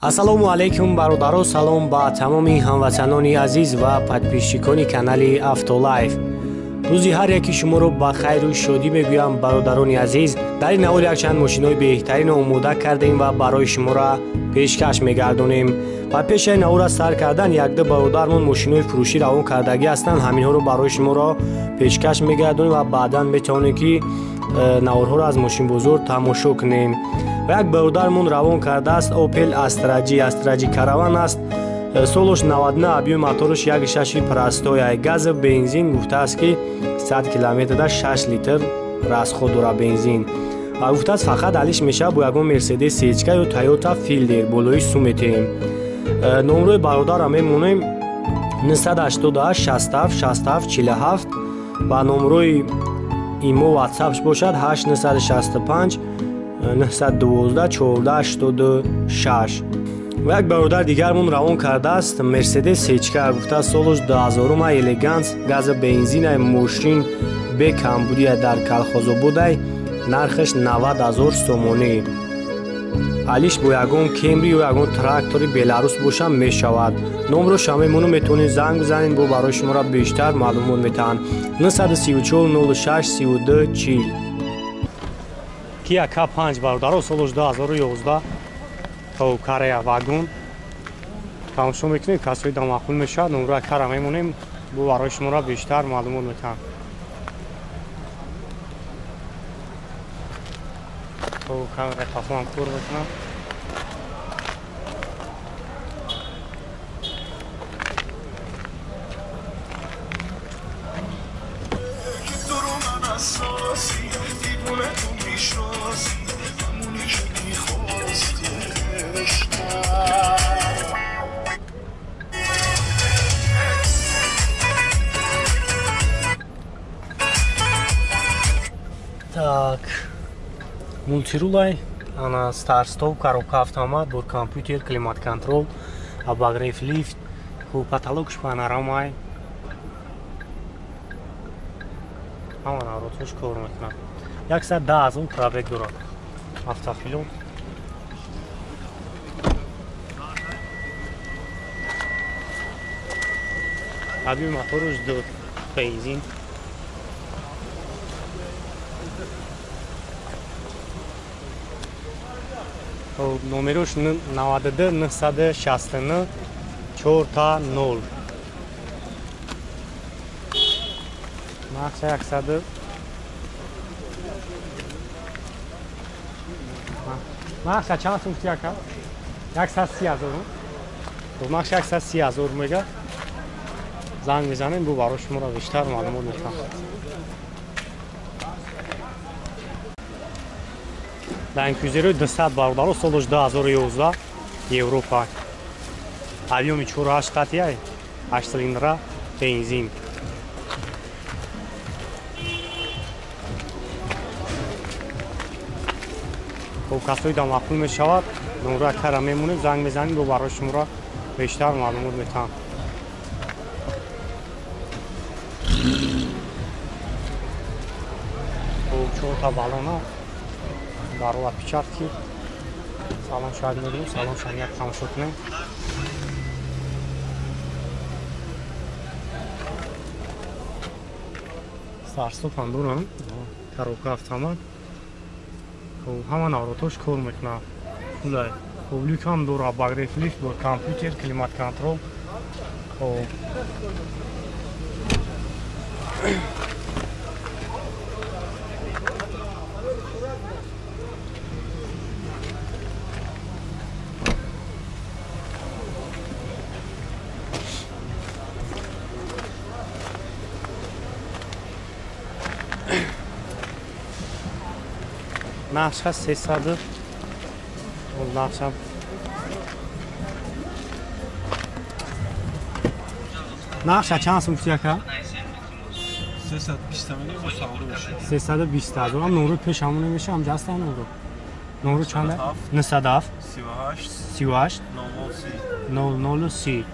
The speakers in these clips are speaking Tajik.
Ассалому алайкум бародаро, салом ба тамоми ҳамватанони азиз ва подписчикони канали Автолайф. Рӯзи ҳар яки шуморо ба хайру шодӣ мегӯям, бародарони азиз. Дар ин навор якчанд мошинҳои беҳтаринро омода кардем ва барои шуморо пешкаш мегардонем. Ва пешаи навора сар кардан якду бародармон мошинҳои фурӯшӣ равон кардагӣ ҳастанд. Ҳаминҳоро барои шуморо пешкаш мегардонем ва баъдан метавонем ки наворҳоро аз мошинбозор тамошо кунем. Ва як бародармон равон кардааст Opel Astra G, Astra G Caravan аст. Солош 99, объёми мотораш 1.6 простой, газ бензин. Гуфтааст ки 100 километрда 6 литр расход дорад бензин. Ва гуфтааст фақат алиш мешавад бо ягон Mercedes Cечка ё Toyota Fielder болои сум метиҳем. Номрои бародарро мемонем 988 67 67 47 ва номрои имо WhatsApp-ш бошад 8965 912 14 86. Ва як бародар дигармон равон кардааст Mercedes Cечка, гуфтааст солош 2000 элеганс, газа бензинай, мошин бе камбудия дар Калхозободай, нархаш 90 000 сомонӣ. Алиш бо ягон Кемри ё ягон трактори Беларус боша мешавад. Номро шамемону метавонед занг бизанед, бо барои шуморо бештар маълумот метаҳанд. 934 06 32 40. Kia K5 бародаро, солош 2011, то Корея вагон. Тамошо мекунед, касои дамаъқул мешавад, номро кара мемонем, бо барои шуморо бештар маълумот метаҳанд. То камера қафоам кор мекунам. Так, мультирулай, ана старт-стоп, коробка автомат, бор компютер, климат-контрол, обогрев лифт, потолокш панорамай. Ҳама навротҳош кор мекунад. 110 000 пробег дорад. Автопилот. Объёми мотораш 2 бензин. Номерош 92 969 4 0. Нархша 100. Нархша чанд сум гуфти ака? 130 000. Нархша 130 000 мега. Занг мезанем, бо барои шуморо бештар маълумот метаҳам. Land Cruiser 200 бародаро, солош 2011, Европа. Объёми 4.8 қатия, 8 цилиндра, бензин. Хоб, касои дамаъқул мешавад, номро кара мемонем, занг мезанем, бо барои шуморо бештар маълумот метаҳам. Хоб, 4 та балона даро опечатки. Салон шояд мегирем, салон шояд як тамошо кунем. Старт-стоп ҳам дорам, коробка автомат. Хоб, ҳама навротҳош кор мекунад. Пулай. Хоб, люк ҳам дорад, обогрев лифт, бо компютер, климат-контрол. Хоб. Нархша 300. Нархша нархша чанд сум гуфти ака? 320 миллион бо савдо бошад. 320 000. Ам номро пеш ҳамон меша, ҳам ҷаста номро. Номро чанд? 907 38 38 00 00 30.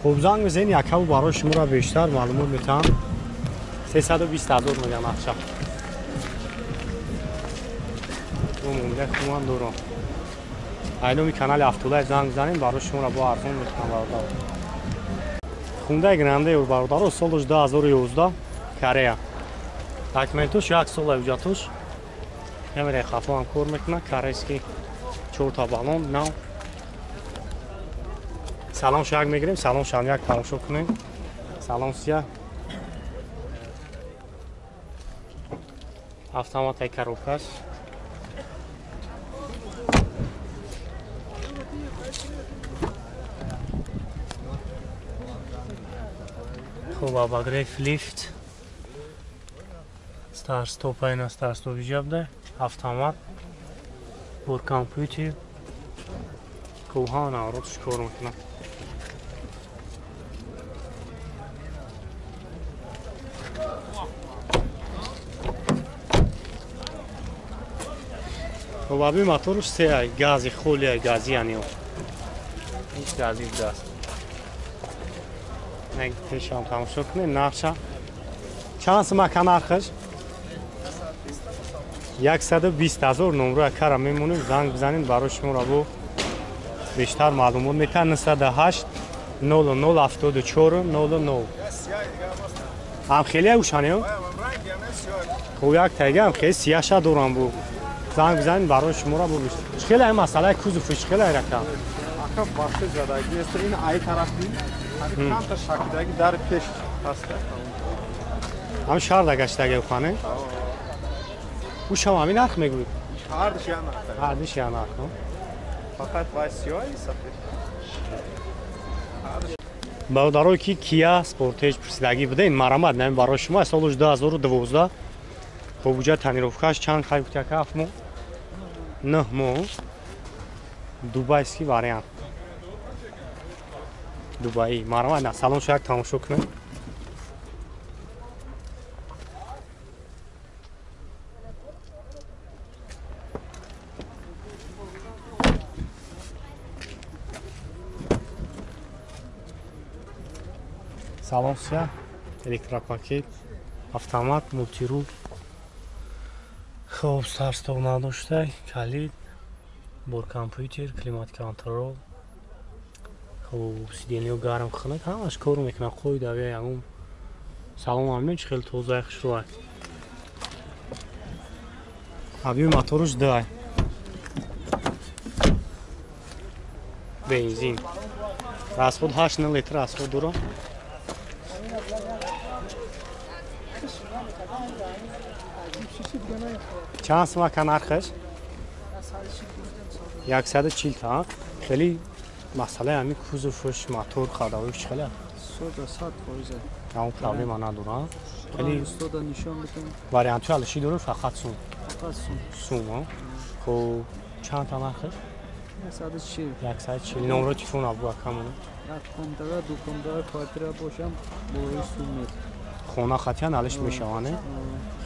Хуб, занг мезанед, якаву барои шуморо бештар маълумот метаҳам. 320 000 мегӯям нархша. Муомила хубам дорам. Айноми канали Автолайф занг бизанем, барои шуморо бо арзон мекунам бародаро. Хундай Гранде бародаро, солаш 2011, Корея. Документош як сола ҳуҷҷатош. Камераи хафо ҳам кор мекунад, корейский 4 та баллон нав. Салон шак мегирем, салон шам як тамошо кунем. Салон сия. Автоматай коробкаш. Хуб, обогрев лифт. Старт-стоп айна старт-стоп иҷабда. Автомат. Бор компютер. Хуб, ҳама наворотш кор мекунад. Хуб, аби моторш се гази холия, гази яъне ҳеҷ гази будааст. Пешам тамошо кунем нархша. Чанд сум ака нархаш? 120 000 номро акара мемонем, занг бизанем барои шуморо бо бештар маълумот метаҳад. 908 00 74 00. Ҳам хеле ушанё? Хуб, як тайга ҳам хеле сияша дорам бу. Занг бизанем барои шуморо бо бештар. Чӣ хеле ай масъалаи кузов чӣ хеле ай ракам? Ака бахши задаги аст, ин ай тарафи камта шакидаги дар пеш ҳаст. Ҳам шаҳрда гаштаги хане? Ушам ҳамин нарх мегӯед? Ҳардуш як нарх. Ҳардуш як нарх. Фақат вай сиёҳи сафед. Бародарое ки Kia Sportage пурсидагӣ будед, марамат нами барои шумо солаш 2012. Хуб, уҷа тонировкаш чанд хай гуфт, як 7 моҳ, 9 моҳ. Дубайский вариант. Дубаи. Марамат на салон шак тамошо кунед. Салон сия, электропакет, автомат, мултирул. Хуб, старт-стоп надоштай, калид, бор компютер, климат контрол. Хуб, сиденьё гарм хунак, ҳамаш кор мекунад, қоида ягон салон ҳам чӣ хеле тоза хушрӯ. Объёми мотораш 2. Бензин. Расход 8 литр расход дорад. Чанд сум ака нархаш? 140 та. Хеле масъалаи ҳамин кузовш, мотор, ходовиш чӣ хеле? 100%. Ягон проблема надорад. Хеле устода нишон бидам. Вариантҳои алиши дорад, фақат сум. Фақат сум. Сум, хуб, чанд та нархаш? 140. 140. Номро телефон абу акамон. Як комдага, ду комдага квартира бошам, болои сум мед. Хона хатиян алиш мешаванд, не?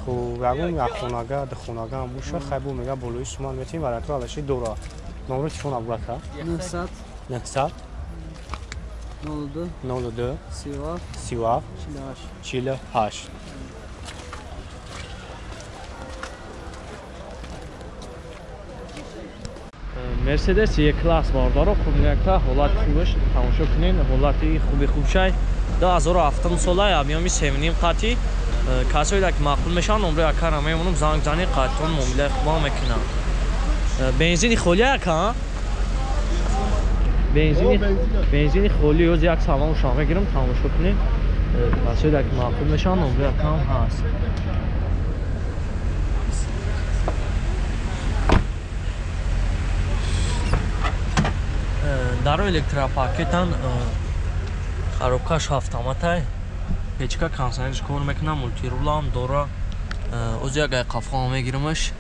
Хуб, ягон як хонага, ду хонага ҳам боша, хай бо мега болои суман метавонем, вариантҳои алиши дорад. Номро телефон абу ака? 900 900 02 02 37 37 48 48. Мерседес Е-класс бародаро, хуб якта ҳолати хубаш тамошо кунед, ҳолати хуби хубшай. 2007 сола объёми 7.5 қатӣ. Касое ки маъқул мешаванд, номрои акара мемонам, занг занед, қатъон муомилаи хуба мекунанд. Бензини холӣ ака? Бензини холӣ ёз як салон шав мегирам, тамошо кунед. Касое ки маъқул мешаванд, номрои акам ҳаст. Даро электропакетан, коробкаш автоматай, печка консонерш кор мекунам, мултирулам дора. Оз як ай қафо мегирамаш.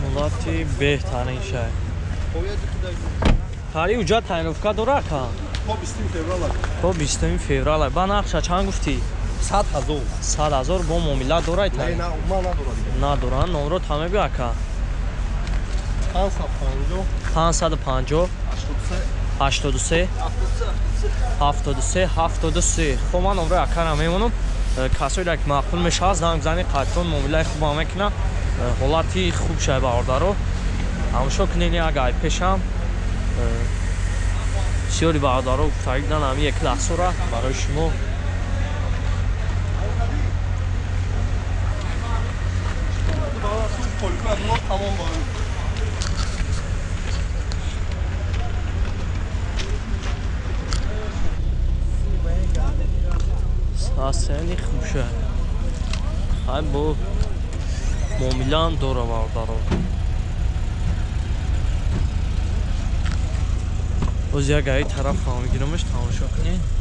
Ҳолати беҳтарин шай. Тари уҷа тайновка дора ка? То 20 феврал. То 20 феврал. Ба нақша чанд гуфтӣ? 100 000. 100 000 бо муомила дора? Не, на, ма надора. Надора. Номро та мегӯ ака. 550 550 83 73 73. Хоб, ман номрои акара мемонам. Касоеро ки маъқул мешавад, занг бизанед, қайтон муомилаи хубам мекунад. Ҳолати хуб шай бародаро. Тамошо кунед, як ай пешам. Бисёри бародаро гуфтагӣ будан ҳамин як лаҳзора барои шумо. Сасени хубша. Хай бо муомилаам дора бародаро. Боз як гаи тараф мегирамаш, тамошо кунед.